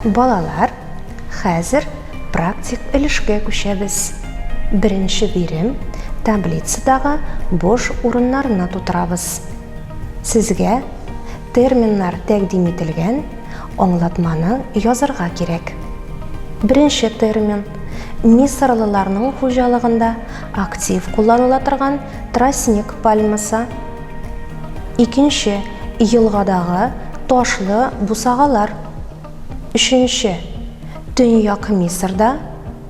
Балалар, хәзер практик өлешкә күчәбез. Беренче бирем, таблицадагы буш урыннарны тутырабыз. Сезгә терминнар тәкъдим ителгән аңлатманы язырга кирәк. Беренче термин, мисырлыларның хуҗалыгында актив кулланыла торган тростник пальмасы. Икенче, елгадагы ташлы бусагалар. Өченче, Төньяк Мисырда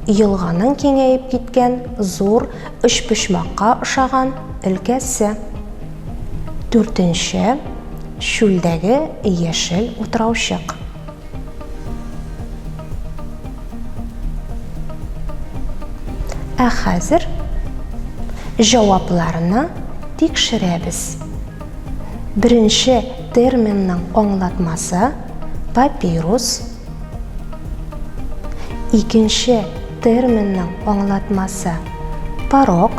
елганың киңәеп киткән зур өчпочмакка ошаган өлкәсе. Дүртенче, чүлдәге яшел утраучык. Ә хәзер җавапларны тикшерәбез. Беренче терминның аңлатмасы папирус. Икенче терминның аңлатмасы порог.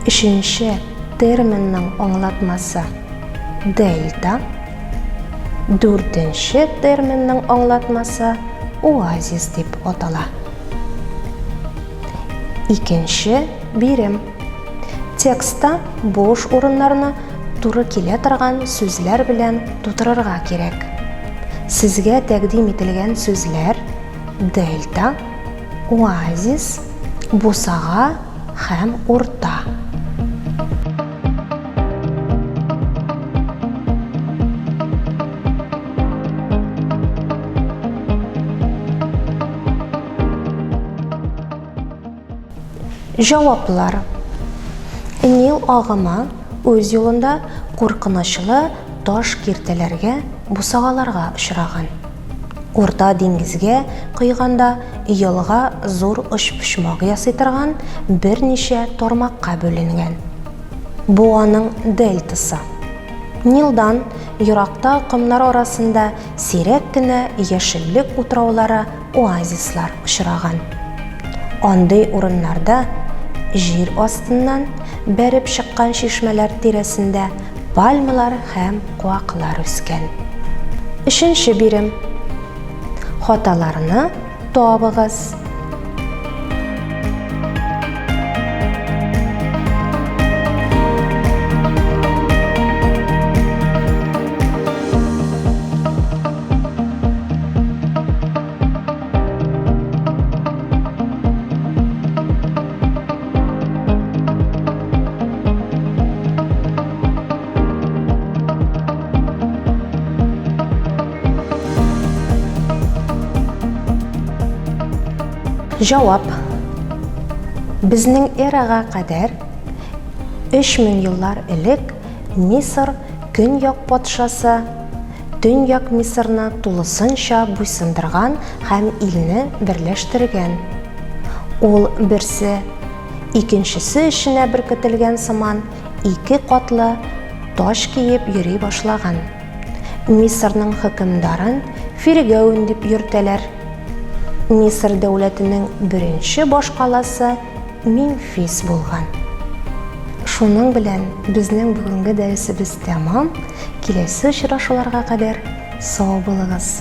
Өченче терминның аңлатмасы дельта. Дүртенче терминның аңлатмасы оазис дип атала. Икенче бирем. Текстта буш урыннарны туры килә торган сүзләр белән тутырырга кирәк. Сезгә тәкъдим ителгән сүзләр дельта, оазис, бусага һәм урта. Җаваплар. Нил агымы үз юлында куркынычлы таш киртәләргә, бусагаларга очраган. Урта диңгезгә койганда елга зур очпочмак ясый торган берничә тармакка бүленгән. Бу аның дельтасы. Нилдан еракта комнар арасында сирәк кенә яшеллек утраулары, оазислар очраган. Андый урыннарда җир астыннан бәреп чыккан чишмәләр тирәсендә пальмалар һәм куаклар үскән. Өченче бирем. Хаталарны табыгыз. Җавап. Безнең эрага кадәр 3000 еллар элек Мисыр көньяк патшасы Төньяк Мисырны тулысынча буйсындырган һәм илне берләштергән. Ул берсе икенчесе эченә беркетелгән сыман ике катлы таҗ киеп йөри башлаган. Мисырның хөкемдарын Фиргәүн дип йөртәләр. Мисыр дәүләтенең беренче башкаласы Мемфис булган. Шуның белән безнең бүгенге дәресебез тәмам. Киләсе очрашуларга кадәр сау булыгыз!